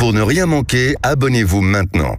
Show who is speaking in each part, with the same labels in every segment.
Speaker 1: Pour ne rien manquer, abonnez-vous maintenant.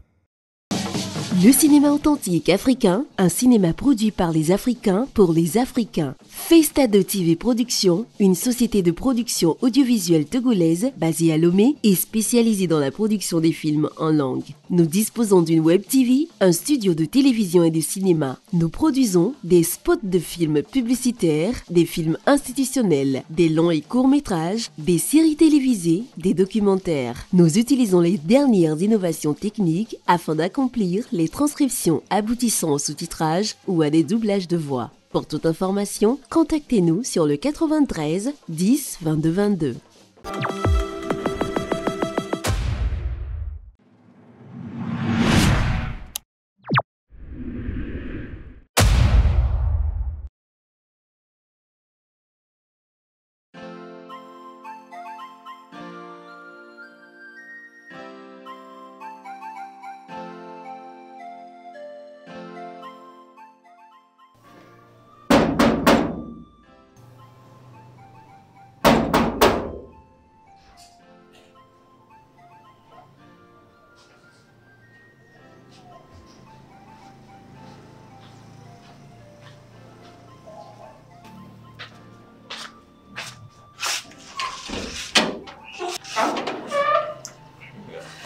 Speaker 2: Le cinéma authentique africain, un cinéma produit par les Africains pour les Africains. Festado TV Productions, une société de production audiovisuelle togolaise basée à Lomé et spécialisée dans la production des films en langue. Nous disposons d'une web TV, un studio de télévision et de cinéma. Nous produisons des spots de films publicitaires, des films institutionnels, des longs et courts métrages, des séries télévisées, des documentaires. Nous utilisons les dernières innovations techniques afin d'accomplir les transcriptions aboutissant au sous-titrage ou à des doublages de voix. Pour toute information, contactez-nous sur le 93 10 22 22.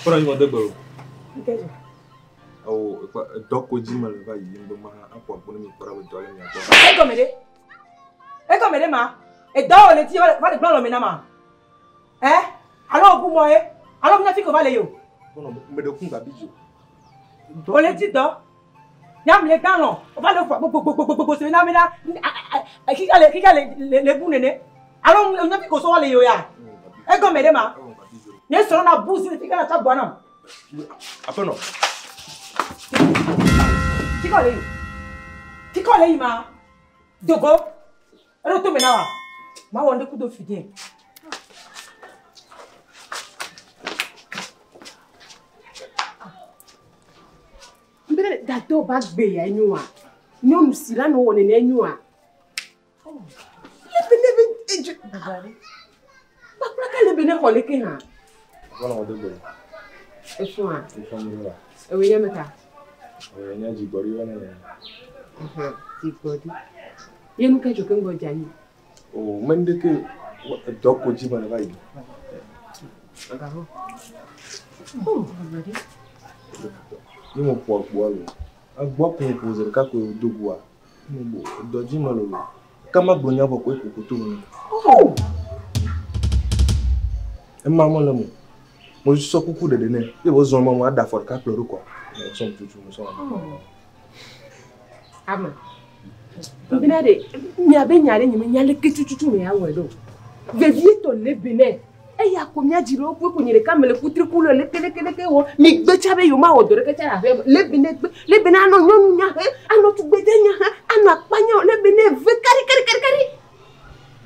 Speaker 3: Kpɔɖa yi mɔde gbe o. Awo dɔ ko dzi me le va yiyim be ma aƒo akpo ne mi kpɔ ɖa be dɔ le mia gbɔ.
Speaker 4: Egɔme ɖe? Egɔme ɖe ma? Edɔ wò le dzi va le gblɔ lɔme na ma? Ɛ? Alo wò bu mɔ ye? Alo mía fi ko va le yi o?
Speaker 3: Kpɔnɔ me ɖe kun gabi dzi o.
Speaker 4: Wò le dzi dɔ. Nyam le gã lɔ. Va le ƒo gbogbogbogbogbogbo se na mi la. Kika le kika le le bu nene. Alo mía fi ko so va le yi o ya? Egɔme ɖe ma? Nye srɔ̃ na bu si fika na tsa gbɔ nam.
Speaker 3: Aƒenɔ.
Speaker 4: Fika le yi. Fika le yi ma. Dogo. Eɖo to me na wa. Ma wɔ ŋɖe kudo fi die.
Speaker 5: Mbele dado ba gbe ya enyoa. Nyɔnu si la nɔ wɔ nene enyoa. Lebe nebe edzo. Kpakpla ka lebe ne xɔ leke hã.
Speaker 3: Kpɔnɔ mɔde gbe.
Speaker 5: Esɔa.
Speaker 3: Esɔn mi la.
Speaker 5: Ewe nye meka.
Speaker 3: Ewe nye dzigbɔɖi wa ne.
Speaker 5: Dzigbɔɖi. Ye nu ke tso ke ŋgɔ dze anyi.
Speaker 3: O me ŋɖe ke dɔ ko dzi me le va yi.
Speaker 5: Agavɔ.
Speaker 3: Ye mo ƒo agboa lo. Agboa ko mo ƒo zi ɖeka ko do goa. Mo bo dɔ dzi me le lo. Kama gblɔ nya vɔ ko ƒoƒo to me. Ema me le mo. Mo sɔ kuku ɖeɖe nɛ. Ye wo zɔn mɔ mo aɖe afɔ ɖeka kplɔ ɖo kɔa. Mo sɔm tutu mo sɔm.
Speaker 5: Ama. Mbena ɖe miabe nya ɖe nye me nya leke tututu me ya wɔe ɖo. Vevietɔ le be nɛ. Eya ko mía dzi ɖewo kpe ko nye ɖeka me le kutriku le leke leke leke wɔ. Mi gbe tsa be yewo ma wɔ dɔ ɖeke tsa le aƒea me. Le be nɛ gbe le be nɛ anɔ nyɔnu nya he anɔ tugbedze nya he anɔ akpa nya le be nɛ ve kari kari kari kari.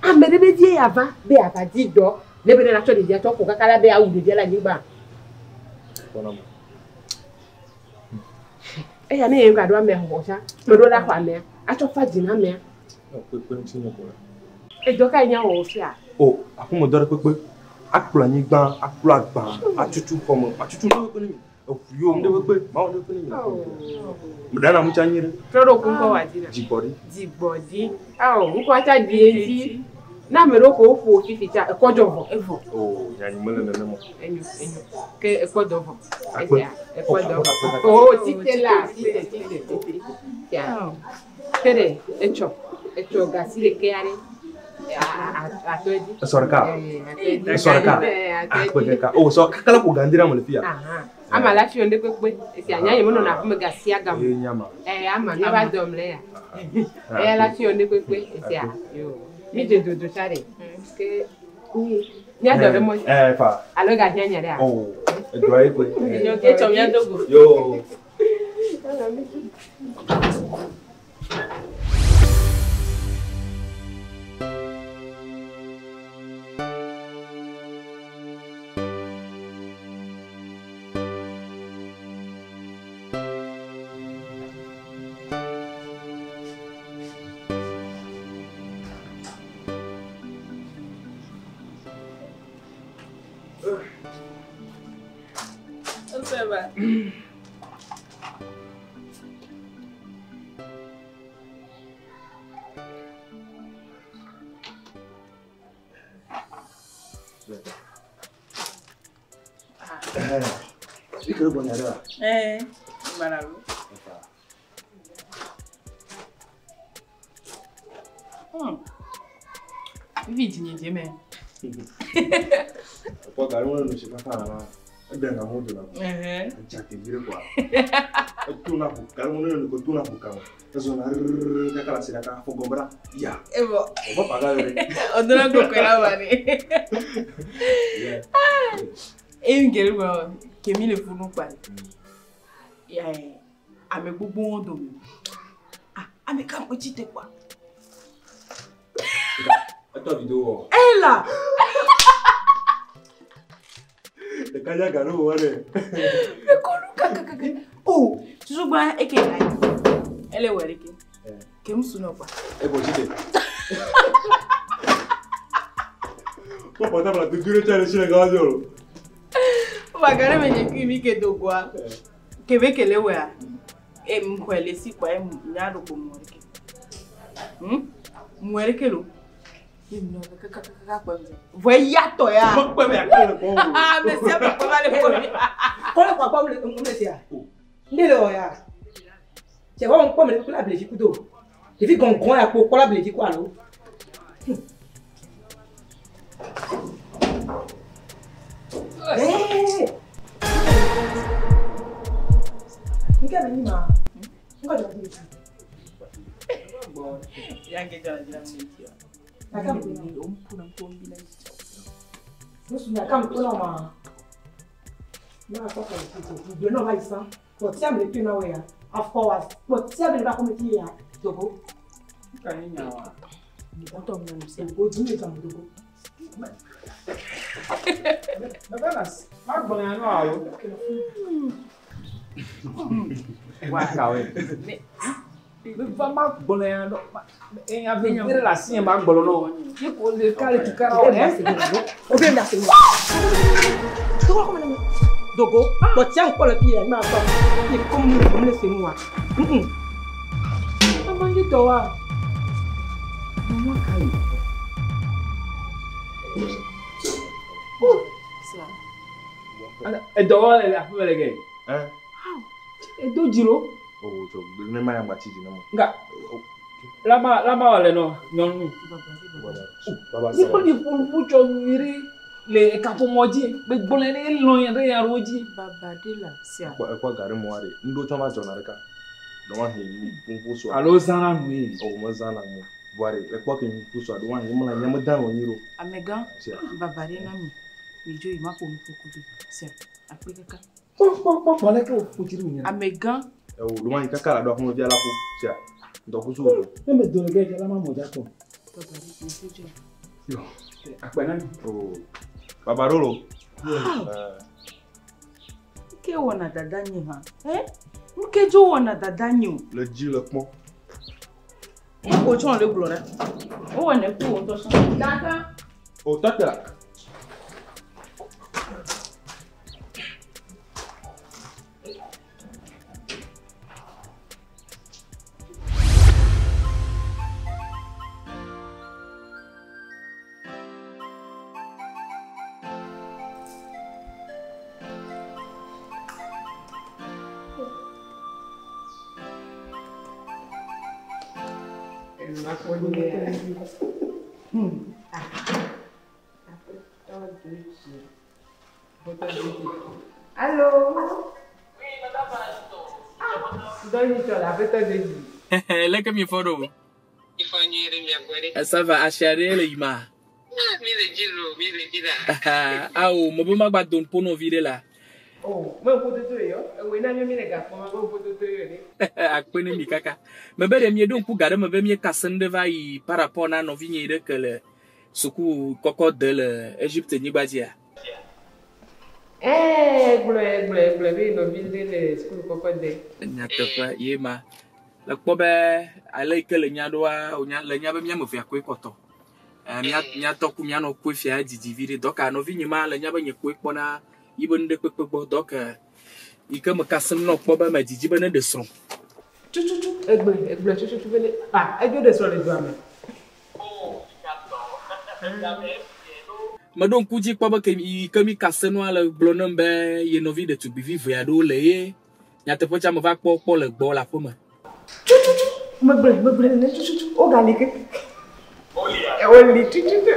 Speaker 5: Ame ɖe be vie ya va be yeava di dɔ. Le be nɛ la tsɔ ɖevia tsɔ ƒo kaka la be awu ɖevia le anyigba. Eya ne ye gaɖo amea xɔxɔ tsa meɖo la xɔ amea atsɔ fa dzi na amea.
Speaker 3: Kpekpe ŋuti nye ko la.
Speaker 5: Edɔ ka nye wɔ fia?
Speaker 3: O aƒeme dɔ ɖe kpekpe. Akplɔ anyigba, akplɔ agba, atutu xɔme, atutu nu ɖe kpekpe ne mi. Eʋu yiwo nu ɖe kpekpe, mawo ɖe kpekpe ne mi. Meɖe na ŋutsa nyuie ɖe.
Speaker 5: Trɔ ɖo ku ŋkɔ wòa dzi na.
Speaker 3: Dzigbɔɖi.
Speaker 5: Dzigbɔɖi. Awɔ ŋkɔa tsa ɖi edzi. Ne ame ɖewo ko woƒo fifi tsa ekɔ dzɔ vɔ evɔ.
Speaker 3: O nyanyi mele nenema o.
Speaker 5: Enyo enyo ke ekpɔ dɔ vɔ.
Speaker 3: Akpe.
Speaker 5: Esia ekpɔ dɔ vɔ. O tite la tite tite tite. Tia. Ke ɖe etsɔ etsɔ gasi ɖeke aɖe. Atɔ edzi.
Speaker 3: Esɔ ɖeka.
Speaker 5: Atɔ edzi.
Speaker 3: Esɔ ɖeka.
Speaker 5: Atɔ
Speaker 3: Akpe
Speaker 5: edzi.
Speaker 3: ɖeka. O sɔ kaka la ƒo gandi ɖe ame le fia.
Speaker 5: Ama la fi ɖe kpekpe. Esia nya nye menɔna aƒeme gasia gam.
Speaker 3: Ye nye ama.
Speaker 5: Ama míava dɔm le ya. Eya la fi ɖe kpekpe. Esia yo. Mi dze dodo tsa ɖe. Ke mía dɔ ɖe mɔ dzi.
Speaker 3: Fa.
Speaker 5: Alo gahiã nya ɖea?
Speaker 3: O edɔa ye koe.
Speaker 5: Enyo ke tsɔ mía do go.
Speaker 3: Yo.
Speaker 5: Ça va.
Speaker 3: Ike gbɔ nya ɖe wa?
Speaker 5: Eh, Maralu. Vivi dzinye me.
Speaker 3: Ekpɔ gari ŋu nu si fafa la ma. Eɖe nga mo do la. Edza tevi ɖe kɔa. Eto na ƒo gari ŋu ne ko to na ƒo kame. Ezɔna rrrr kaka le asi ɖeka afɔ gɔme ɖa. Ya.
Speaker 5: Evɔ.
Speaker 3: Wòva paga yɔ ɖe.
Speaker 5: Ɔdɔna kɔkɔe la va ne. Eyi ŋgɛ gblɔ kemi le funu kpa. Ame gbogbo dome. Ah, ame ka ŋkɔ tsi te kpɔa.
Speaker 3: Etɔ video wɔ.
Speaker 4: Ela.
Speaker 3: Ɖeka dza gari wɔ ɖe.
Speaker 5: Ekɔlu kakakaka. O, susugba eke la yi. Ele wɔ ɖeke. Kemi sunɔ kpa.
Speaker 3: Egbɔ tsi te. Kpɔ portable la tutu ɖe tsa ɖe tsi le gawa dzi o.
Speaker 5: Bagare me nye kui mi ke dogoa. Kebe kele wea. E mxɔe le si kpa e nya ɖo ko mɔ ɖeke. Mɔ ɖeke lo. Ye mi nɔ kakakaka kpɔ mi. Vɔ eya tɔ ya.
Speaker 3: Mekpɛ be akpɛ le kpɔ o.
Speaker 5: Ame sia ame kpɔ va le kpɔ mi.
Speaker 4: Kɔlɔ kɔ akpɔ mu le sia. Ndé le wɔ ya. Cɛ wɔn kpɔ me le kple abledzi kudo. Ɖevi gɔngɔn ya kpo kpɔ la abledzi ku alo. Nke me nyi ma. Nkɔ jɔ di.
Speaker 5: Yange jala jala mi ti.
Speaker 4: Aka mi
Speaker 5: O mpuna mpombi la.
Speaker 4: Musu ya kam to na ma. Na akɔ kɔ ti ti. Gbe na va yi san. Kpɔ tia me le to na wɔ ya. Afɔ wa. Kpɔ tia me le ba kɔme ti ya. Togo.
Speaker 6: Ka ni nya wa.
Speaker 5: Ntɔ mi na nu sia.
Speaker 4: Togo dzi me dzɔm togo.
Speaker 6: Bàbá na má gbɔn ya nɔ alo. Wa kàwé. Bàbá má gbɔn ya nɔ. Eya fi mi la si yẹn má gbɔn nɔ. Ye ko le k'ale tu kara o ɛ.
Speaker 4: O bɛ na se wa. Togo kɔme na mi. Dogo. Kpɔ tia ŋkpɔ le fi ya. Ma kpɔ. Ye kɔm mu le se mu wa.
Speaker 6: Amange tɔ wa. Mama kayi. Edɔwɔ le afi mɛ le kɛ.
Speaker 3: Ɛn.
Speaker 6: Edo dzro.
Speaker 3: O tsɔ ne ma ya ŋgba tsi dzi ne mo.
Speaker 6: Nga lama lama wɔ le nɔ nyɔnu.
Speaker 3: Baba
Speaker 6: Ní kò ní ƒoƒu tsɔ nyuie le kaƒomɔ dzi be gblɔe ne elɔ yẹn ɖe ya ɖo dzi.
Speaker 5: Baba de la sia.
Speaker 3: Ekpɔ ekpɔ gari mo wa ɖe. Ŋɖo tsɔ va dzɔna ɖeka. Dɔwɔ hi mi ƒoƒu sɔa.
Speaker 6: Alo zãna nu ye.
Speaker 3: O me zãna nu. Vɔa ɖe ekpɔ ke mi ƒoƒu sɔa dɔwɔ hi mla nye me da wɔ nyi ɖo.
Speaker 5: Amegã.
Speaker 3: Sia.
Speaker 5: Baba de na mi. Mi dzo yi ma ƒo nu ƒo kudo. Sia. Akpe kaka.
Speaker 6: Kpɔ kpɔ kpɔ kpɔ leke wòƒo dzi ɖe wònye.
Speaker 5: Amegã.
Speaker 3: Ewo dɔwɔ hi kaka la ɖo aƒeme via la ƒo. Sia. Ŋdɔkusu wo.
Speaker 6: Ne me do le ge dze la ma mɔ dza kpɔ.
Speaker 5: Baba de mi se dzo.
Speaker 3: Yo.
Speaker 6: Akpɛ na mi.
Speaker 3: O. Baba ɖo lo.
Speaker 5: Ke wɔna dada nye hã. Eh? Nu ke dzo wɔna dada nye o.
Speaker 3: Le dzi le kpɔ.
Speaker 5: Ko tsɔ le gblɔ ɖe. Wowɔ ne ku wo ŋutɔ sɔŋ. Dada.
Speaker 3: O tɔte la.
Speaker 5: Allô?
Speaker 6: Leke mi fɔ ɖo. Ça va asia ɖe le yima. Awo me be magba do ŋpo nɔvi ɖe la. Akpe ne mi kaka. Me be ɖe mieɖo ŋku ga ɖe me be mieka sem ɖe va yi par rapport na nɔvinye ɖe ke le suku kɔkɔ de le Egypte nyigba dzia.
Speaker 5: Gblɔe be nɔvi ɖe le sukulu kɔkɔ de.
Speaker 6: Nyateƒe ye ma. Le kpɔ be ale yi ke le nya ɖoa wonya le nya be miame evea koe kpɔtɔ. Miatɔ ku mianɔ koe fia didi vi ɖe dɔka nɔvinye ma le nya be nye koe kpɔna yi be nu ɖe kpekpe gbɔ dɔke Yi ke me kasem nɔ kpɔ be me dzidzi be ne ɖe srɔ̃.
Speaker 5: Tututu egbe egblɔ tututu be ne ah edzo ɖe srɔ̃ le dua me.
Speaker 6: Meɖo ŋku dzi kpɔ be ke yi ke mi kase nua le gblɔ nam be ye nɔvi ɖetugbivi ve aɖewo le ye nyateƒe tsa me va kpɔ kpɔ le gbɔ le aƒe me.
Speaker 5: Tututu megblɔe megblɔe nene tututu wogali ke. Woli tututu.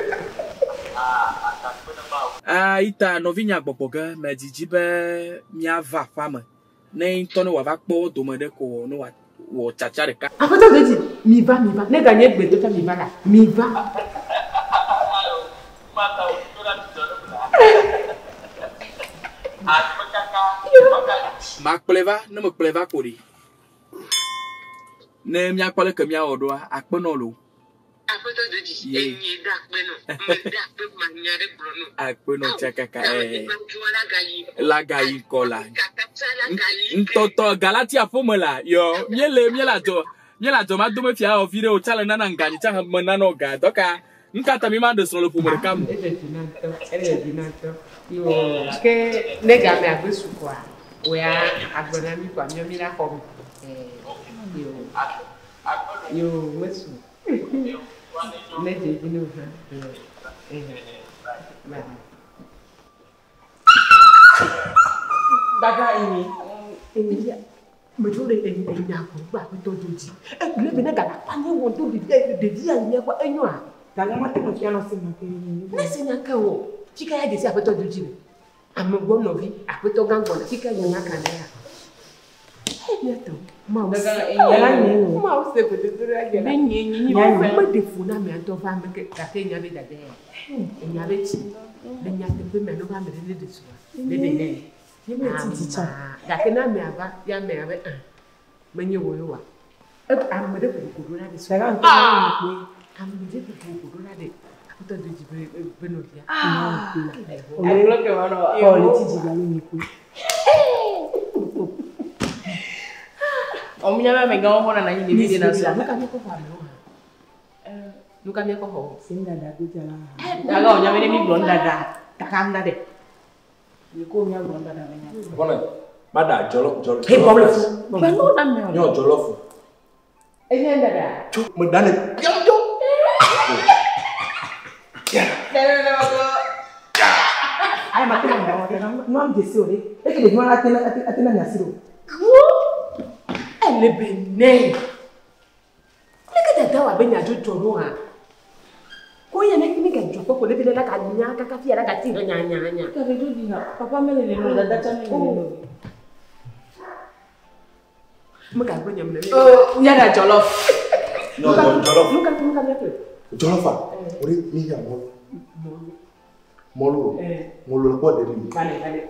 Speaker 6: Ah, ita nɔvinya gbɔgbɔ ge me dzidzi be míava aƒea me ne ŋutɔ ne wòava kpɔ wo dome ɖe ko ne wòawɔ tsatsa ɖeka.
Speaker 5: Aƒetɔ Dodzi, mi va mi va ne ganye gbetɔ tsa mi va la mi va.
Speaker 6: Makplɔe va ne mekplɔe va ko ɖi. Ne míakpɔ leke míawɔ ɖoa akpe nɔ lo.
Speaker 7: Aƒetɔ Dodzi,
Speaker 6: Ye.
Speaker 7: enye ɖe akpe nɔ, me ɖe akpe ma nya ɖe gblɔ nɔ.
Speaker 6: Akpe nɔ tsakaka ɛɛ.
Speaker 7: Gbadzua la gali.
Speaker 6: La gayi ŋkɔ la.
Speaker 7: Kakatsa la gali.
Speaker 6: Ŋutɔtɔ Galatia ƒome la yɔ míele míele adzɔ míele adzɔ ma dome fia wɔ vi ɖe o tsa le nana ŋganyi tsa me nanɔ ga dɔka ŋkata mi ma ɖe srɔ̃ le ƒome ɖeka me.
Speaker 5: Eɖe dzi na ŋutɔ, eɖe dzi na ŋutɔ. Yo ke ne game agbe su koa, wòya agblɔ na mi koa míɔ mi la xɔ mi. Ɛɛ yo yo mesu. Ne dze dzi ne o hã. Ɛɛ ba.
Speaker 4: Dada enyi.
Speaker 5: Enyi medzo ɖe enyi enya ko gba aƒetɔ Dodzi. Egblẽ be ne gala kpa nye wɔ do ɖevi ɖevi ya nye kpɔ enyoa.
Speaker 4: Dada ma te ŋu fia nɔ si me ke.
Speaker 5: Ne se nya ke o, fika ya dzesi aƒetɔ Dodzi le. Ame gbɔ nɔvi, aƒetɔ gã gbɔna, fika nye nya kan ya. Hey, míatɔ, Mawu se. Mawu se gododo ɖe dze la. Meɖe fu na amea ŋutɔ va ame ke gake enya be dada ya. Enya be tsi. Le nyateƒe mea, ne va ame ɖe ne ɖe srɔ̃a, ne ɖe nɛ. Ama, gake ne amea va, ya amea be ah, menye wò ye oa. Ame ɖe kokoko ɖo la ɖe srɔ̃a.
Speaker 4: Dada ŋutɔ ma nye kpoe.
Speaker 5: Ame ɖe kokoko ɖo la ɖe aƒetɔ Dodzi be nɔvia.
Speaker 4: Kɔ le tsi dzi galo nye kpoe.
Speaker 8: Ɔmunya be amegãwo xɔna na anyi ɖevi ɖe na srɔ̃.
Speaker 5: Nu ka míekɔ xɔ amewo hã? Nu ka míekɔ xɔ wo?
Speaker 4: Se ŋdada do dza la.
Speaker 8: Daga wònya be ne mi gblɔ ŋdada, taka ŋda ɖe. Mi ko mía gblɔ ŋdada be nya.
Speaker 3: Bɔnɛ, ma da jɔlɔ jɔlɔ.
Speaker 5: Hey, bɔbɔ le fu.
Speaker 8: Gbe no na mi o.
Speaker 3: Nyɔ jɔlɔ fu.
Speaker 5: Enye ŋdada.
Speaker 3: Tso me da ne piam jɔ.
Speaker 4: Ayi ma te ŋu da wa nua am dzesi o ɖe. Eke ɖevi ma ate na ate na nya si ɖo.
Speaker 5: Wo ele be nɛ. Leke dada wɔ abe nyadzɔdzɔ ɖo hã? Ko ye ne mi gadzɔ kpɔ ko ne bi ne la ka nya kaka fia la ka ti hã nya nya nya.
Speaker 8: Kafe dzo di hã. Papa mele le no, dada tsã mele le no.
Speaker 5: Me gagblɔ nye me ne.
Speaker 8: Oh, mía ɖa jollof.
Speaker 3: Nyɔ jɔlɔ fu.
Speaker 5: Nu ka nu ka míaƒle?
Speaker 3: Jɔlɔ fa. O de mi ya mɔlu. Mɔlu. Mɔlu le kpɔ ɖeɖi.
Speaker 5: Vale vale.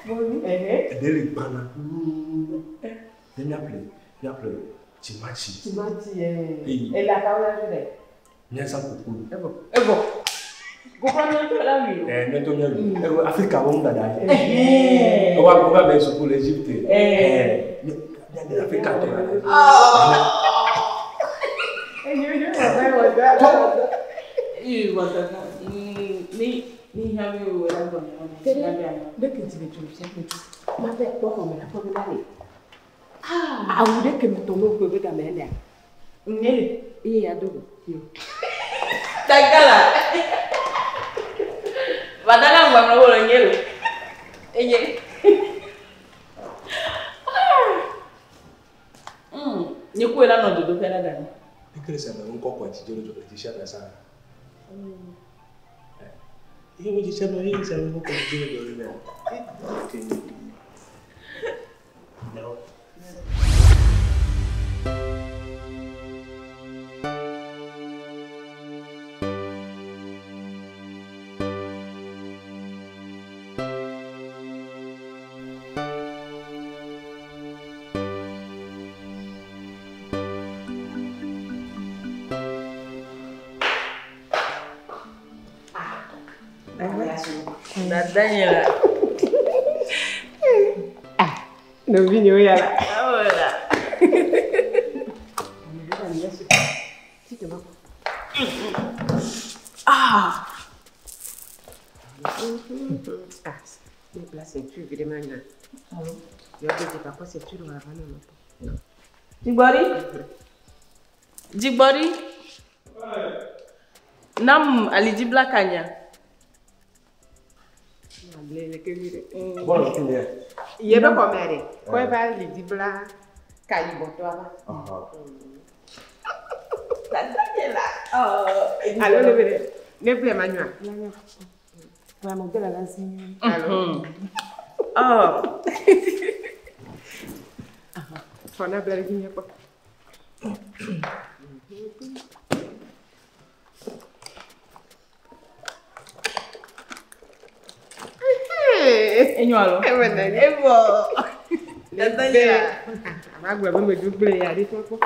Speaker 5: Mɔlu ɛhɛ.
Speaker 3: Ɖeɖi gbana. Ne míaƒle míaƒle timati.
Speaker 5: Timati ɛɛ.
Speaker 3: Eyi.
Speaker 5: Ela kawo ya fi ɖe.
Speaker 3: Míazã koklo.
Speaker 5: Evɔ evɔ.
Speaker 8: Koklo míatɔ la wi o.
Speaker 3: Ɛɛ míatɔ mía wi. Ewe Afrika wo ŋdada ye. Ewa wo va me suku le Egypte. Ɛɛ míade Afrika tɔ la.
Speaker 8: Ee, wɔ dada. Ni ni hã mi o la gblɔ mi na mi.
Speaker 5: Ne ke dzi le dzo fia me dzo. Ma vɛ kpɔ xɔme la kpɔ be na le. Awu ɖe ke me tɔ ne woƒe be game lea.
Speaker 8: Nye le.
Speaker 5: Eye ya do go. Yo.
Speaker 8: Tagala. Badala ŋgbamlɔ wo le nye lo. Enye. Nye koe la nɔ dzodoƒe la ɖa.
Speaker 3: Ekele sɛ mɛ ŋkɔ kɔ dzi dzolo dzolo dzi sia mɛ sa. Ihe mo dzi sia mɛ ihe sɛ ŋkɔ kɔ dzi dzolo dzolo mɛ. No.
Speaker 8: Dada nye la.
Speaker 5: Nɔvinyewo ya la.
Speaker 8: Awɔ la.
Speaker 5: Ah. Ne bla ceinture vi ɖe ma nya. Yɔ be dze kakɔ ceinture wò ava nɔ nɔ.
Speaker 8: Dzigbɔɖi. Dzigbɔɖi. Nam alidziblaka nya.
Speaker 5: Able le ke vi ɖe.
Speaker 3: Bɔlɔ fi ne.
Speaker 5: Ye be kɔmea ɖe. Kɔ eva alidzibla ka yibɔtɔ ava. Alo le be ɖe. Ne ble ma nyoa.
Speaker 4: Ouais, mon bel ala zi.
Speaker 5: Alo.
Speaker 8: Oh.
Speaker 5: Xɔ na bla ɖe dzi nye kpɔ.
Speaker 8: Enyo alo.
Speaker 5: Ewɔ na nye.
Speaker 8: Evɔ.
Speaker 5: Ne be ava gblɔ be medu gble ya ɖe kpɔ.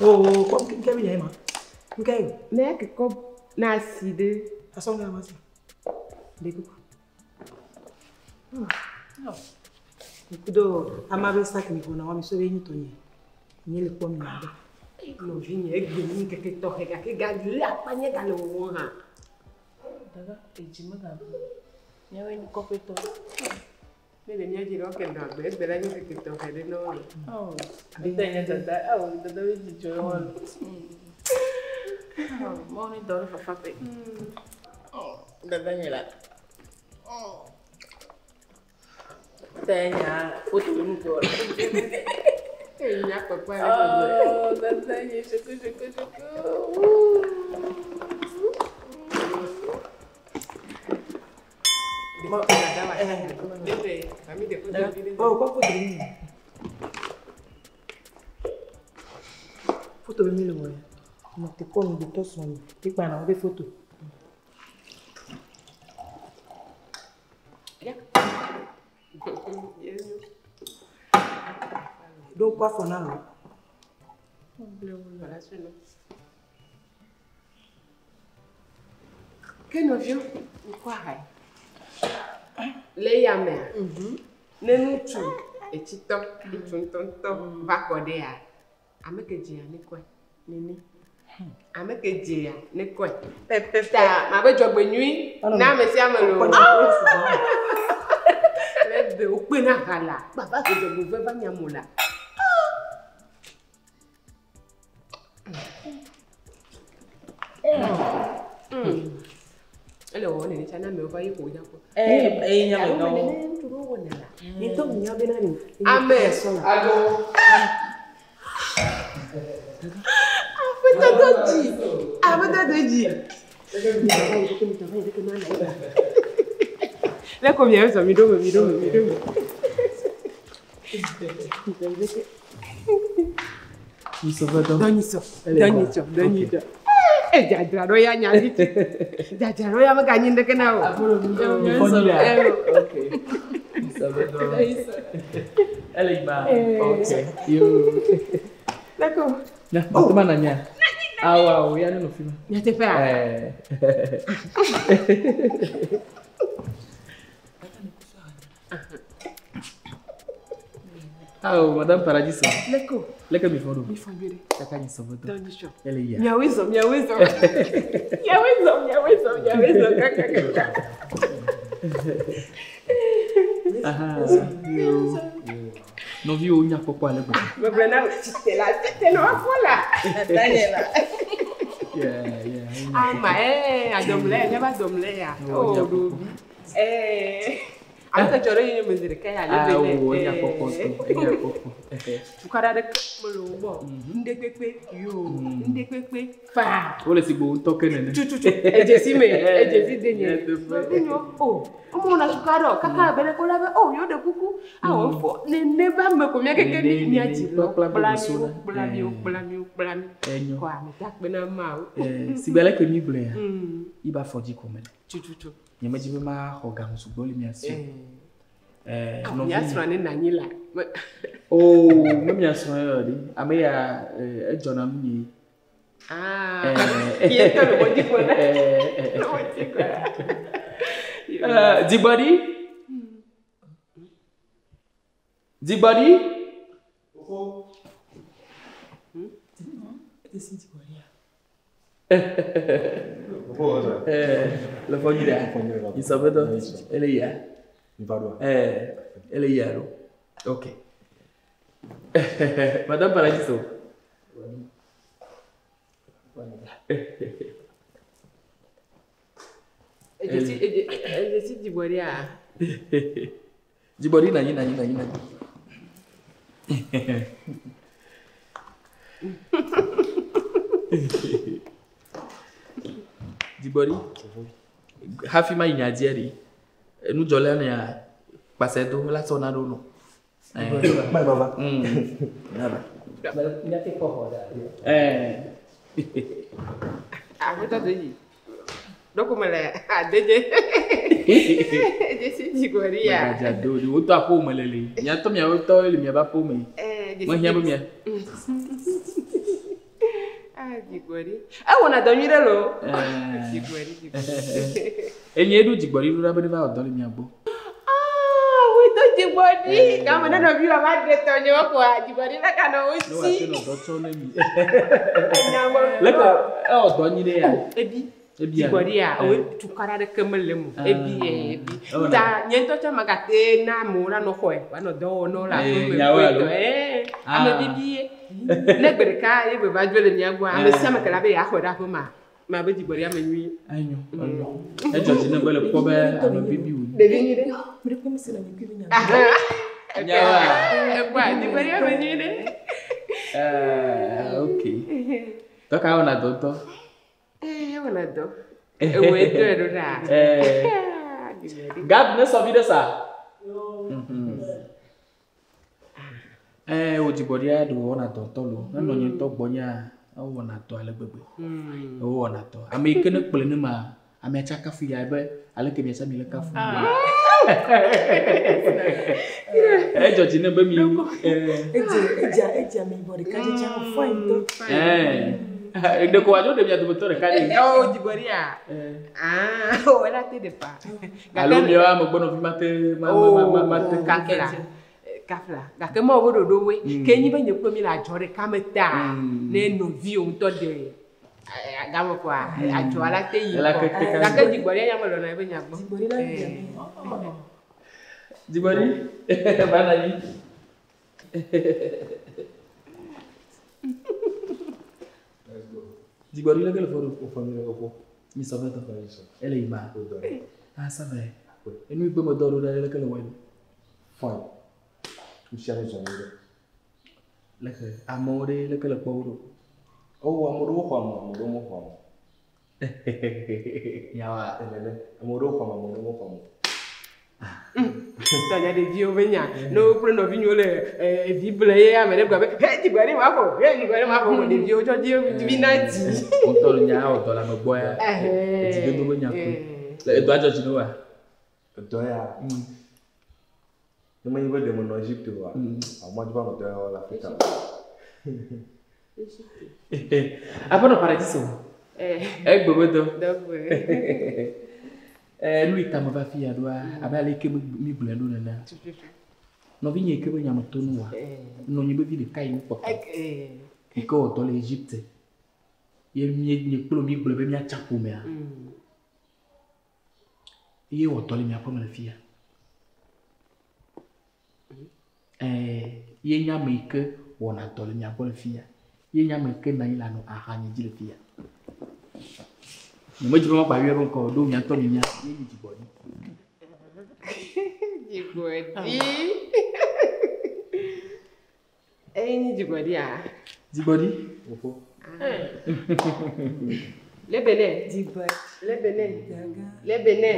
Speaker 4: Oh, quoi, nke bi ma. Nke.
Speaker 5: Ne ke kɔ na si ɖe.
Speaker 4: Façon nga ma si. De kuku. Kudo ama be sac mi kona wa mi so be ni tonye. Nye le kpɔ mi na be.
Speaker 5: Nɔvinye egbe nu ŋkeke tɔxɛ gake gali akpa nye gale wɔwɔ hã.
Speaker 8: Dada, edzi megabu. Míawoe nye kɔƒetɔ.
Speaker 5: Ne le mía dzi la woke nɔ agbe egbe la nye ŋkeke tɔxɛ ɖe na wo.
Speaker 8: Oh. Ete nye dada. Oh, dada be dzidzɔ ye wɔn. Mawu ne dɔ ɖe fafa ƒe. Oh, dada nye la. Oh. Te nya foto be nu ke wɔ.
Speaker 5: Eye nya kpɔkpɔ ale gbegbe.
Speaker 8: Oh, dada nye soko soko soko.
Speaker 4: Oh, quoi foto be mi. Foto be mi le wɔ. No te kɔ mi de tɔ sɔn mi. Te kpa na wo be foto. Donc quoi fɔ na lo.
Speaker 5: Ke nɔviwo, ŋkɔ aha ye. Le ya mea, ne ŋutsu etsitɔ, ŋutsu ŋutɔŋutɔ va kɔ ɖea, ame ke dzea ne kɔe. Nene. Ame ke dzea ne kɔe.
Speaker 8: Pɛpɛpɛ.
Speaker 5: Ta mabe dzɔgbe nyui na ame sia ame loo. Le be wokpe na ha la, kpava he dzɔgbevɔe va nyamo la. Ele wɔwɔ nene tsã ne amewo va yi ƒo dza kpɔ.
Speaker 8: Eh, eye nya me
Speaker 5: Alo
Speaker 8: gawo.
Speaker 5: nene ŋutsu ɖewo wɔna la.
Speaker 4: Ni tɔ mi nya be na ni.
Speaker 5: Ame.
Speaker 6: Alo.
Speaker 5: Aƒetɔ do dzi. Aƒetɔ do dzi. Le ko miawo zɔ mi ɖo me mi ɖo me mi ɖo me. Dɔnyisɔ dɔnyisɔ dɔnyisɔ. E dzadzra ɖo ya nya vi. Dzadzra ɖo ya meganyi ŋɖeke na o.
Speaker 6: Ok. Elle est bas. Ok. Yo.
Speaker 5: D'accord.
Speaker 6: Na, oh. na nya. Awa, o ya no film.
Speaker 5: Nyateƒea.
Speaker 6: Eh. Ah, oh, Madame Paradiso.
Speaker 5: Leko.
Speaker 6: Leke mi fodo.
Speaker 5: Mi fɔ nyuie ɖe.
Speaker 6: Kaka ni sobodo.
Speaker 5: Dɔnyisɔ.
Speaker 6: Elle est ya.
Speaker 5: Miawoe zɔ miawoe zɔ. Miawoe zɔ miawoe zɔ miawoe zɔ kakakaka.
Speaker 6: Aha. Yo. Nɔviwo nya kpɔkpɔ ale gbegbe.
Speaker 5: Megblɔ na wò tite la tite na woafɔ la.
Speaker 8: Dada nye la.
Speaker 6: Yeah, yeah.
Speaker 5: Ama ee adɔmlɛ ya míaƒe adɔmlɛ ya.
Speaker 6: Oh,
Speaker 5: O
Speaker 6: nya
Speaker 5: ɖovi. Ee. Ame ke dzɔ ɖe yonye me zi ɖeka ya
Speaker 6: Ah,
Speaker 5: ale
Speaker 6: o
Speaker 5: be
Speaker 6: nya kpɔkpɔ to. Nya kpɔkpɔ.
Speaker 5: Tukaɖa ɖeke mele wo gbɔ. Ŋɖe kpekpe yo. Ŋɖe kpekpe faa.
Speaker 6: Wole si gbe wotɔ ke nene.
Speaker 5: Tututu edzesi me edzesi de nye.
Speaker 6: Nyateƒe.
Speaker 5: Nɔvinyewo o womewɔna tukaɖa o kaka abe ɖe ko la be o yewo ɖe kuku awɔ fɔ nene be ame ko mía keke
Speaker 6: Nene,
Speaker 5: mía
Speaker 6: nene,
Speaker 5: dzi
Speaker 6: kplakpla
Speaker 5: kpla
Speaker 6: be
Speaker 5: mi
Speaker 6: wòsona.
Speaker 5: wokpla mi wokpla mi wokpla mi.
Speaker 6: Enyo.
Speaker 5: Kɔ ame ta kpe na Mawu.
Speaker 6: Eh, sigbe aleke mi gblɔe ya.
Speaker 5: Mm.
Speaker 6: Iba afɔ dzi ko mele.
Speaker 5: Tututu.
Speaker 6: Nye medzi be maxɔ game sugbɔ le mia si. Eh,
Speaker 5: Awo mía srɔ̃ ne nɔ anyi la. Me-
Speaker 6: Oh, me mia srɔ̃ ye ɖe. Ame ya eh, edzɔna nu nye.
Speaker 5: Ah.
Speaker 6: Eh.
Speaker 5: Ye tɔ le mɔ dzi kpɔ na.
Speaker 6: Eh, eh,
Speaker 5: Le mɔ dzi kpɔ na.
Speaker 6: eh. Dzigbɔɖi. Dzigbɔɖi.
Speaker 4: Ete si dzigbɔɖia.
Speaker 6: Le fɔ nyuie ɖea? Isɔƒetɔ, ele yia? Ele yia ɖo. Ok. Madame Paradiso.
Speaker 5: Edzesi dzigbɔɖia?
Speaker 6: Dzigbɔɖi nanyi nanyi nanyi nanyi. Dzigbɔɖi. Hafi ma yi nya dzia ɖi. Enudzɔla nea kpase do la sɔ na ɖo nɔ.
Speaker 3: Bye baba.
Speaker 5: Aƒetɔ do dzi. Ɖeko mele adedze. Edzesi dzigbɔɖia?
Speaker 6: Megadza do ɖi. Wotɔ aƒewò me le li. Miatɔ miawo tɔ le miaƒe aƒewò me. Mehiã be mia.
Speaker 5: Ah, dzigbɔɖi. Ewɔna dɔ nyui ɖe loo. Dzigbɔɖi, dzigbɔɖi.
Speaker 6: Enye ɖo dzigbɔɖi ɖo ɖa be ne va wɔ dɔ le mia gbɔ.
Speaker 5: Ah, wotɔ dzigbɔɖi. Game ne nɔviwò va ɖe tɔnyewo koa, dzigbɔɖi la ganɔ wo
Speaker 6: Ne
Speaker 5: si.
Speaker 6: wòate nɔ dɔ tsɔm ne mi.
Speaker 5: Enyawo.
Speaker 6: Leke ewɔ dɔ nyui ɖe ya?
Speaker 5: Ebi.
Speaker 6: Ebia.
Speaker 5: Dzigbɔɖia, wo tukaɖa ɖeke mele eme o. Ebi, ebi.
Speaker 6: Ewɔna.
Speaker 5: Ta nye ŋutɔ tsã magate na amewo la nɔ xɔe, woanɔ dɔ wɔm na wo le aƒe me.
Speaker 6: Nyawo alo?
Speaker 5: Ame bibi ye. Ne gbe ɖeka ye be va dzo le mía gbɔa, ame sia ame ke la be yeaxɔe ɖe aƒe mea, mabe dzigbɔɖi ame nyui.
Speaker 6: Enyo, enyo. Edzɔ dzi ne be le kpɔ be ame bibi wònye.
Speaker 5: Ɖevi nyui ɖe.
Speaker 6: Nyawoa?
Speaker 5: Ekpɔa, dzigbɔɖi ame nyui ɖe.
Speaker 6: Ok. Dɔ ka wɔna dɔ ŋutɔ?
Speaker 5: Ewɔna dɔ. Ewɔe dɔe ɖo ɖa.
Speaker 6: Gab ne sɔ vi ɖe sa. Wò dzigbɔɖia ɖe wòwɔna dɔ ŋutɔ loo. Ne nɔ nye ŋutɔ gbɔnyea, ewɔna dɔ ale gbegbe. Ewɔna dɔ. Ame yi ke ne kplɔe ne ma, amea tsa kafu ya be aleke mia tsa mi le kafu. Edzɔ dzi ne be mi.
Speaker 4: Edze edze edze ame yibɔ ɖeka dze tsa fine ŋutɔ.
Speaker 6: Ɖeko wòadzo ɖe mia dometɔ ɖeka ɖe.
Speaker 5: Ɔ dzigbɔɖia. Ah, wò la te ɖe fa.
Speaker 6: Alo miawo amegbɔnɔvi mate ma ma ma ma te.
Speaker 5: Kafla. Kafla. Gake mawɔ be ɖoɖowoe. Ke nyi be nye kple mi le adzɔ ɖeka me ta. Ne nɔviwò ŋutɔ ɖe game koa, adzɔa la te yi
Speaker 6: Ela
Speaker 5: kɔ.
Speaker 6: ke te ka
Speaker 5: Gake dzigbɔɖia ya melɔ̃na eƒe nya gbɔ.
Speaker 6: Dzigbɔɖi. Va nɔ anyi. Dzigbɔɖi leke le fɔ ɖo? Mi sɔ ƒe tɔ. Ele yi ma. Ah, ça va. Enu yi gbe me dɔ ɖo ɖe leke le wɔe ɖo?
Speaker 3: Fine. Nusia nu zɔ nyuie ɖe.
Speaker 6: Leke amewo ɖe leke le kpɔ wo ɖo?
Speaker 3: Oh, ame ɖewo xɔ ame, ame ɖewo mexɔ ame o.
Speaker 6: Nyawoa?
Speaker 3: Nene. Ame ɖewo xɔ ame, ame ɖewo mexɔ ame o.
Speaker 5: Tɔnya ɖeviwo be nya. Ne wo kple nɔvinyewo le evi ble ye ame ɖe gblɔ be he dzigbɔɖi ma ƒo, he dzigbɔɖi ma ƒo. Ɖeviwo tsɔ dzi vi na dzi.
Speaker 6: Ŋutɔ le nya wɔ dɔ le ame gbɔ ya. Edzidodo be nya koe. Le edɔa dzɔ dzi ne woa?
Speaker 3: Edɔ ya. Ne menye be ɖe menɔ Egypte oa, amewo adi be woanɔ dɔ ya wɔm le Afrika.
Speaker 6: Aƒenɔ Paradiso. Egbe be dɔ. Nu yi ta meva fi ya ɖoa, abe ale yi ke mi gblɔe ɖo nenea. Nɔvinye yi ke be nya me to nu wa, nɔnye be vi ɖeka yi nukpɔtɔ. Yi ke wɔ dɔ le Egypte. Ye mi nye kple mi gblɔe be miatsa ƒomea. Ye wɔ dɔ le miaƒe me le fi ya. Ye nye ame yi ke wɔna dɔ le mia gbɔ le fi ya. Ye nye ame yi ke nɔ anyi le anɔ axanye dzi le fi ya. Nyemedzi be makpa yɔe be ŋkɔ o, ɖo mia ŋutɔ minya. Ye nye dzigbɔɖi.
Speaker 5: Dzigbɔɖi. Eye nye dzigbɔɖia?
Speaker 6: Dzigbɔɖi.
Speaker 5: Lebe nɛ. Lebe nɛ. Lebe nɛ.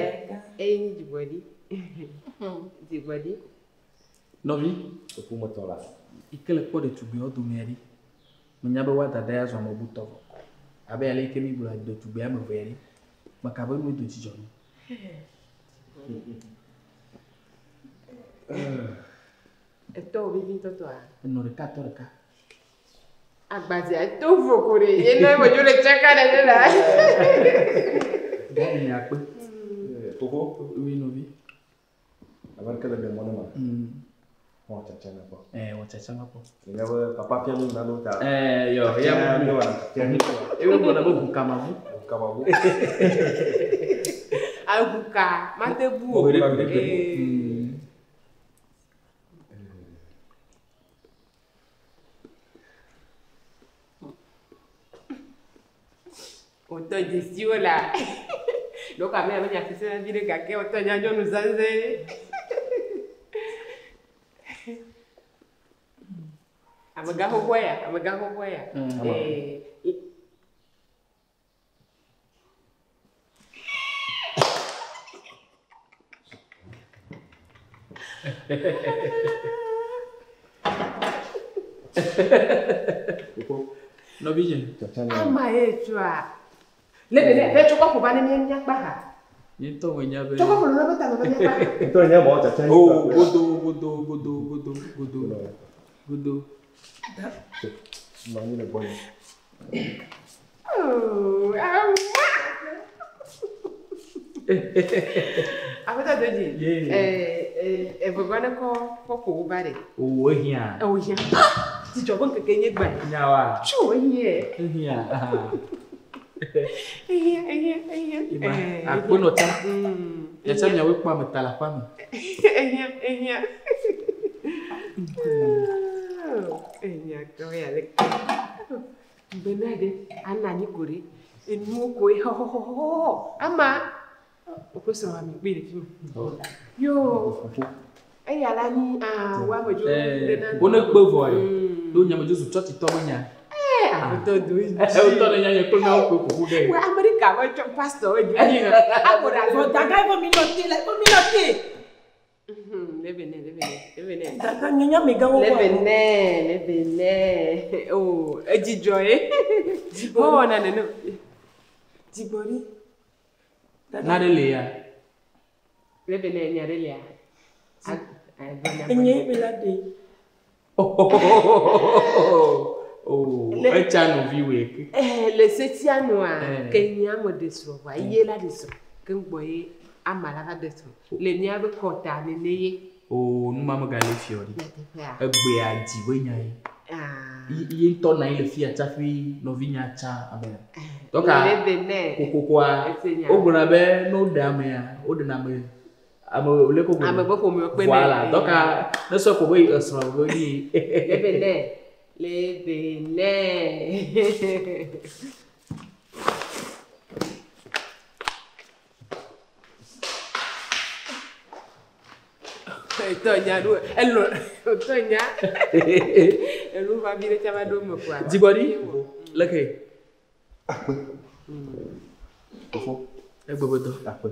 Speaker 5: Eye nye dzigbɔɖi. Dzigbɔɖi.
Speaker 6: Nɔvi.
Speaker 3: Eƒometɔ la.
Speaker 6: Yi ke le kpɔ ɖetugbiawo domea ɖi. Menya be woa dada ya zu ame butɔ vɔ. Abe ale yi ke mi gblɔ ɖetugbia ame evea ɖi. Meka be nue do dzidzɔ nu.
Speaker 5: Etɔwò vevi ŋutɔ tɔa?
Speaker 6: Enɔ ɖeka tɔ ɖeka.
Speaker 5: Agbadzea to vovo ɖe ye ne medzo le tsaka ɖe ɖe la.
Speaker 6: Gabi nye akpe.
Speaker 3: Fofo.
Speaker 6: Oui nɔvi.
Speaker 3: Ame ɖeke le ɖe mɔ ne ma. Wɔ tsatsa na kpɔ.
Speaker 6: Ɛɛ wɔ tsatsa na kpɔ.
Speaker 3: Nya be papa fia mi nanu ta.
Speaker 6: Ɛɛ yɔ ya
Speaker 3: mi wɔ tsatsa mi.
Speaker 6: Ebe gbɔna be ʋukamavu.
Speaker 3: Ʋukamavu.
Speaker 5: Aʋuka mate bu o.
Speaker 6: Ee.
Speaker 5: Wòtɔ dzesiwo la. Ɖeko ame ya menya sese vi ɖe gake wòtɔ nya nyɔnu zãzɛ. Amegã xoxoa ya, amegã xoxoa ya. Ee.
Speaker 6: Nɔvinye.
Speaker 5: Ama ye tsoa. Le bene, ve tsɔ kɔƒo va ne mía míakpa ha.
Speaker 6: Nye ŋutɔ menya be.
Speaker 5: Tsɔ kɔƒo lolo be tame va míakpa ha.
Speaker 3: Ŋutɔ nya mɔ tsatsa.
Speaker 6: O godo godo godo godo godo godo.
Speaker 3: Nɔ anyi le gbɔnye.
Speaker 5: Oh, awa. Aƒetɔ Dodzi, evegɔa ne kɔ kɔƒo wo va ɖe.
Speaker 6: O ehiã.
Speaker 5: O hiã. Dzidzɔ ƒe ŋkeke nye gbã.
Speaker 6: Nyawa.
Speaker 5: Tso ehiã.
Speaker 6: Ehiã.
Speaker 5: Ehiã ehiã ehiã.
Speaker 6: Ima akpenɔ tsa. Yatsa miawoe kpɔ ame ta le aƒea me.
Speaker 5: Ehiã ehiã. Ehiã tɔ ya le. Bena ɖe ana anyi ko ɖe. Enuwo koe xɔxɔxɔxɔ. Ama woƒe srɔ̃ ami kpe ɖe fi ma. Yo. Eya la nyi wo ame dzo ɖe na.
Speaker 6: Wo ne kpe vɔ ye. Ɖo nyame dzo zu tsɔtsitɔ be nya.
Speaker 5: Aƒetɔ do dzi.
Speaker 6: Wotɔ ne nya nye kple na wo kpe ƒoƒu ɖe.
Speaker 5: Wo Amerika me tsɔ pastor wo dzi. Ago ɖe
Speaker 4: Vɔ dada ye mi nɔ te la, mi nɔ te.
Speaker 5: Lebe ne, lebe ne, lebe ne.
Speaker 4: Dada nye nya amegãwo kɔ.
Speaker 5: Lebe ne, lebe ne. O, edzidzɔ ye. Mewɔna nene.
Speaker 4: Dzigbɔɖi.
Speaker 6: Na ɖe le ya.
Speaker 5: Lebe ne nya ɖe lia.
Speaker 4: Enye ye be la ɖe.
Speaker 6: Oh, etsa nɔviwoe ke.
Speaker 5: Le setia nua, ke nye ame ɖe srɔ̃ vɔa ye la ɖe srɔ̃. Ke ŋgbɔ ye ama la va ɖe srɔ̃. Le míaƒe kɔta nene ye.
Speaker 6: O, nu ma megale fi o ɖi.
Speaker 5: Nyateƒea.
Speaker 6: Egbea dzi be nya ye. Ye ŋutɔ nɔ anyi le fi ya tsaƒe nɔvinya tsa abe. Dɔka kokokoa wogblɔna be ne woɖe amea, woɖena ame ame le ko
Speaker 5: Ame be ƒomewo kpena.
Speaker 6: Voilà. Dɔka ne sɔ ko be esrɔ̃ be nyi.
Speaker 5: Lebe nɛ. Lebe nɛ. Etɔ nya ɖo elɔ etɔ nya. Enu va vi ɖe tsa va ɖo me koa.
Speaker 6: Dzigbɔɖi leke.
Speaker 3: Akpe. Fofo.
Speaker 6: Egbe be dɔ.
Speaker 3: Akpe.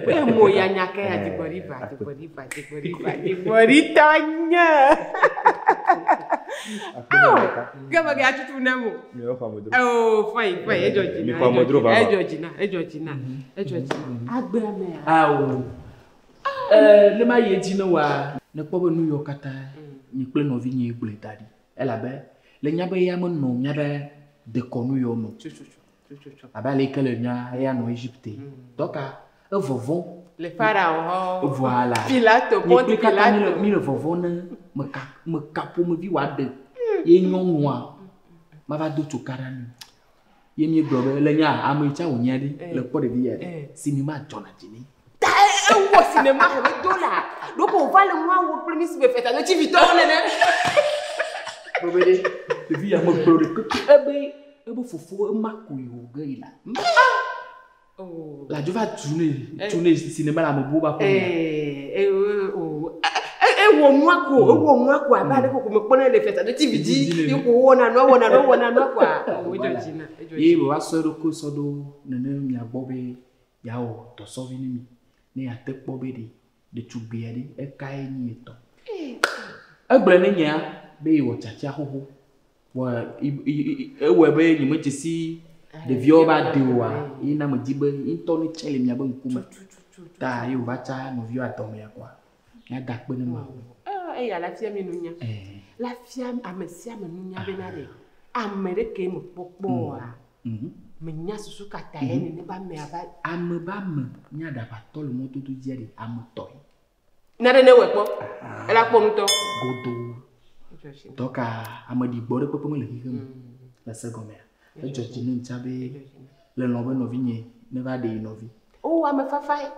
Speaker 5: Emo ya nya ke ya dzigbɔɖi va dzigbɔɖi va dzigbɔɖi va dzigbɔɖi tɔ nye. Ke me ga tutu na mo. Oh fine fine edzɔ dzi na edzɔ dzi na edzɔ dzi na edzɔ dzi na agbe amea.
Speaker 6: Awo. Ne ma yi edzi ne wa ne kpɔ be nu yiwo katã nye kple nɔvinye gblɔe da ɖi elabe le nya be ya menɔ míaƒe dekɔnu yiwo me. Abe ale yi ke le nya eya nɔ Egypte. Dɔka evɔvɔ̃.
Speaker 5: Le Pharaon hɔ.
Speaker 6: Voilà.
Speaker 5: Pilato,
Speaker 6: Nye
Speaker 5: Ponti
Speaker 6: kple katã
Speaker 5: Pilato.
Speaker 6: mi le vɔvɔ̃ ne meka meka ƒomevi wòaɖe ye nyɔnua mava do tso ka ɖa nɛ. Ye míegblɔ be le nya ame yi tsa wònye ɖe le kpɔ ɖevi ya ɖe sinima dzɔna dzi nɛ.
Speaker 5: Ta ewɔ sinema he be do la. Ɖeko wòva le nua wɔ kple mi si be feta ne tsivitɔwo nene.
Speaker 6: Gblɔ be ɖe ɖevi ya megblɔ ɖe keke ebe ebe fofo ema ko yi wò ge yi la. La dzo va tu ne tu ne sinema le ame bubu ba ƒe me.
Speaker 5: Ewɔ nua ko ewɔ nua ko abe ale ko mekpɔnɛ le feta ne TV dzi ye ko wɔna nua wɔna nua wɔna nua koa. Edzɔ dzi na edzɔ dzi.
Speaker 6: Ye wòva sɔ eɖokui sɔ ɖo nene mia gbɔ be yeawɔ dɔsɔvi ne mi ne yeate kpɔ be ɖe ɖetugbia ɖe ekae nyi etɔ. Egblɔe ne nyea be yewɔ tiatia xoxo. Vɔ ewɔe be nyemedze si ɖeviawo va de oa ye na medzi be ŋutɔ ne tse le miabe ŋkume. Ta ye wòva tsa nɔviwo adɔmea koa míada akpe ne Mawu.
Speaker 5: Eya la fia mi nunya. La fia ame sia ame nunya bena ɖe ame ɖeke me kpɔkpɔ oa. Menya susu katã ye nene be amea va.
Speaker 6: Ame be ame nye aɖabatɔ le mɔdodo dzia ɖe ame tɔe.
Speaker 5: Na ɖe ne wɔe kpɔ. Ela kpɔ ŋutɔ.
Speaker 6: Godo. Dɔka ame ɖigbɔ ɖe kpekpe mele xexe me. Le se gɔmea. Edzɔ dzi ne ŋtsa be le lɔ̃ be nɔvinye ne va ɖe yi nɔvi.
Speaker 5: O ame fafa ye.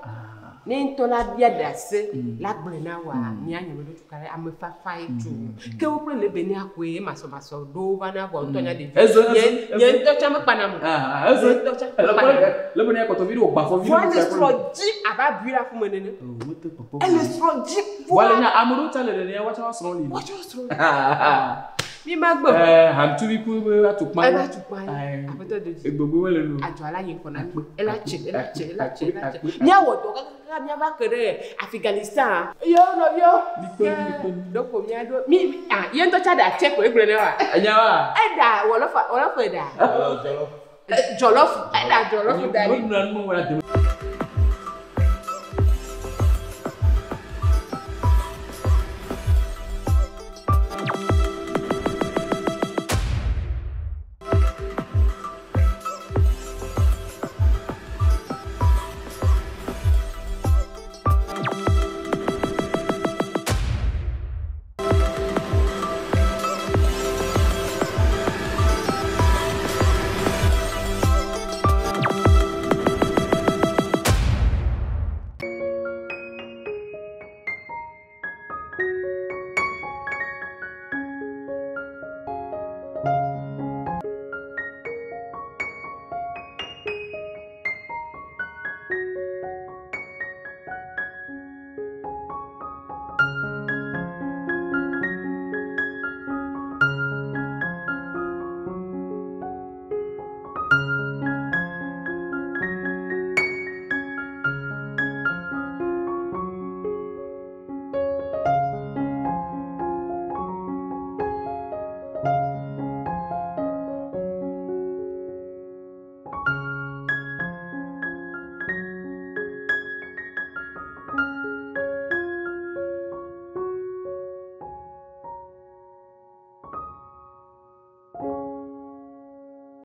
Speaker 5: Ne ŋutɔ la bia ɖase la gblɔe na woa, mía nye meɖo tuka ɖe ame fafa ye tso. Ke wo kple le be ne akoe masɔmasɔ ɖo va na vɔ ŋutɔ nya ɖevi.
Speaker 6: Ezo, ezo,
Speaker 5: Nye
Speaker 6: ezo.
Speaker 5: nye ŋutɔ tsã mekpana mo.
Speaker 6: Ah, ezo.
Speaker 5: Nye ŋutɔ tsã mekpana mo.
Speaker 6: Le be ne kɔtɔ vi ɖe wògba afɔ vi
Speaker 5: Vɔa
Speaker 6: ɖe
Speaker 5: ele
Speaker 6: wòtsi
Speaker 5: srɔ̃ dzi abe abui ɖe aƒume nene.
Speaker 6: Mete kpɔkpɔ.
Speaker 5: Ele srɔ̃ dzi
Speaker 6: Vɔa le nya ame ɖewo tsã le nenea woatsã woasrɔ̃ li.
Speaker 5: Woatsã woasrɔ̃ li. Mi ma gbe.
Speaker 6: Eh, hamtuvi ku be atukpa.
Speaker 5: Ebe atukpa ye. Aƒetɔ do dzi.
Speaker 6: Egbogbo mele nu.
Speaker 5: Adzɔ ala yi ŋkɔ na mi. Ela tse, ela tse, ela tse, ela tse. Míawɔ dɔ kakaka míava ke ɖe Afghanistan. Yo nɔviwo. Ke ɖeko míaɖo mi mi ah ye ŋutɔ tsa ɖe atse ko egblɔ ne wa.
Speaker 6: Enya wa.
Speaker 5: Eɖa wɔlɔfa wɔlɔfɔ eɖa. Jɔlɔfu eɖa jɔlɔfu da ɖi.
Speaker 6: Wo nua nu me wɔ la deme.